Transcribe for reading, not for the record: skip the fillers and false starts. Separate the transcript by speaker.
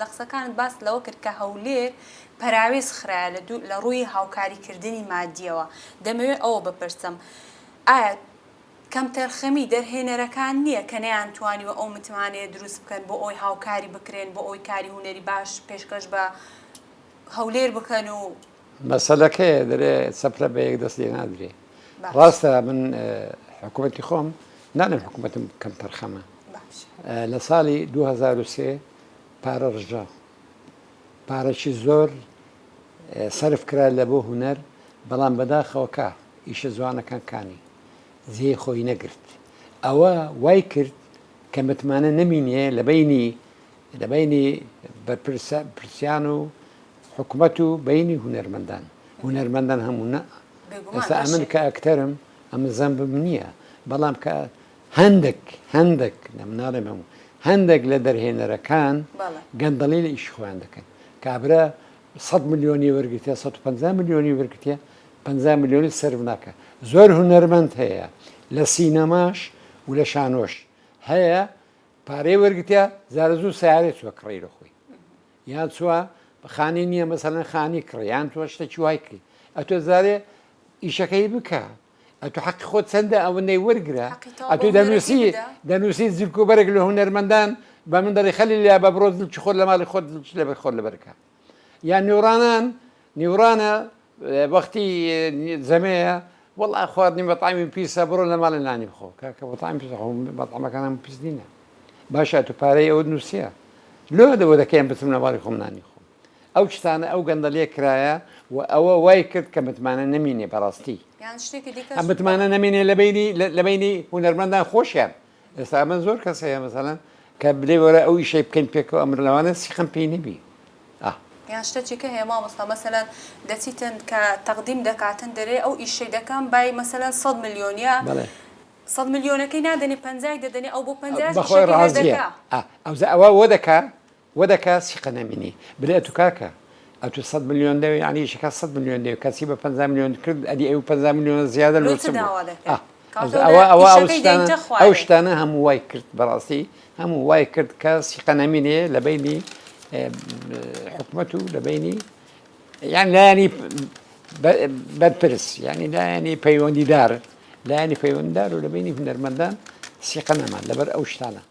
Speaker 1: لە قسەکانت باست لەوە کرد کە هەولێر پەراوێز خرایە لە دوو لە ڕووی هاوکاری کردنی مادیەوە دەمەوێت ئەوە بپرسم ئایا کەمتەرخەمی دەرهێنەرەکان نییە کە نەیانتوانیوە ئەو متمانەیە دروست بکەن بۆ ئەوەی هاوکاری بکرێن بۆ ئەوەی کاری هونەری باش پێشکەش بە هەولێر بکەن و
Speaker 2: مەسەلەکەیە دەرێ چەپلە بە یەک دەست لێ نادرێ ڕاستە من حکوومەتی خۆم نالێم حکوومەتم کەمتەرخەمە لە ساڵی 2003 پارە ڕژا پارەکی زۆر سەرف کرا لە بۆ هونەر بەڵام بەداخەوە کا ئیشە جوانەکان کانی جێی خۆی نەگرت ئەوە وای کرد کە متمانە نەمینێ لە بینی لە بینی بەرپرسە پرسیان و حکومەت و بینی هونەرمەندان هونەرمەندان هەموو نە ئێستا ئەمن کە ئەکتەرم ئەمن زەنبم نییە بەڵام کە هەندێک هەندێک ناڵێم هەموو هەندێک لە دەرهێنەرەکان گەندەڵی لە ئیشی خۆیان دەکەن کابرا 100 ملیۆنی وەرگتە 150 ملیۆنی وەرگتە 50 ملیۆنی سەرف ناکە زۆر هونەرمەند هەیە لە سینەماش و لە شانۆش هەیە پارەی وەرگتە زارە زوو سیارێ چوە کڕی لە خۆی یان چوە خانی نییە مەسەلەن خانی کڕی یان تۆ شتێکی وای کڕی ئەتۆ زارێ ئیشەکەی بکە ئەتو حەقی خۆت چەندە ئەوەندەی وەرگرە ئەتو دەنووسی دەنووسی زلک و بەرگ لە هونەرمەندان بە من دەڵێ خەلی لیا بە بڕۆ زلکی خۆت لە ماڵی خۆت زلکی لەبەر خۆت لەبەرکە یان نوڕانان نیوڕانە وەختی زەمەیە وەڵا خواردنی مەتعەمی پیسە بڕۆ لە ماڵێ نانی بخۆ کاکە مەتعەمی پیسە خۆ مەتعەمەکان هەموو پیس نینە باشە ئەتو پارەی ئەوت نووسیە لۆ دەوە دەکەیم بچم لە ماڵی خۆم نانی خۆم ئەو شتانە ئەو گەندەڵیە کرایە و ئەوە وای کرد کە متمانە نەمینێ بەڕاستی
Speaker 1: یان شتێکی دیکەش
Speaker 2: ئەم متمانە نەمینێ لە بەینی لە بەینی هونەرمەندان خۆشیان ئێستا ئەمە زۆر کەس هەیە مەسەلەن کە بلێ وەرە ئەو ئیشەی بکەین پێکەوە ئەمر لەوانە سیقەم پێی نەبی ئا.
Speaker 1: یان شتەکی کە هەیە مامۆستا مەسەلەن دەچیتن کە تەقدیم دەکاتن دەرێ ئەو ئیشەی دەکەم بای مەسەلەن سەد ملیۆن یا
Speaker 2: بەڵێ.
Speaker 1: سەد ملیۆنەکەی نادەنێ پەنجای دەدەنێ ئەو بۆ پەنجاش
Speaker 2: بەخۆی
Speaker 1: ئیشەکەی هەر
Speaker 2: ڕازیە
Speaker 1: دەکا.
Speaker 2: ئا ئەوجا ئەوە وە دەکا وە دەکا سیقە نەمینی بلێ ئەتو کاکە ئەتو سەد ملیۆن دەوێ یانی ئیشەکە سەد ملیۆن دەوێ کەچی بە 50 ملیۆن کرد ئەدی ئەو 50 ملیۆنە زیادە
Speaker 1: لۆ
Speaker 2: لۆ
Speaker 1: چ
Speaker 2: چ بوو
Speaker 1: داوا دەکەی
Speaker 2: ئا
Speaker 1: کەواتە
Speaker 2: ئەوە
Speaker 1: ئەوە
Speaker 2: ئەوە ئەو
Speaker 1: ئیشەکەی
Speaker 2: شتانە
Speaker 1: دەینتە
Speaker 2: ئەو
Speaker 1: خوارێ.
Speaker 2: شتانە هەموو وای کرد بەڕاستی هەموو وای کرد کە سیقە نەمینێ لە بەینی حکومەت و لە بەینی یان لایەنی بەرپرس یانی لایەنی پەیوەندیدار لایەنی پەیوەنددار و لە بەینی هونەرمەندان سیقە نەمان لەبەر ئەو شتانە.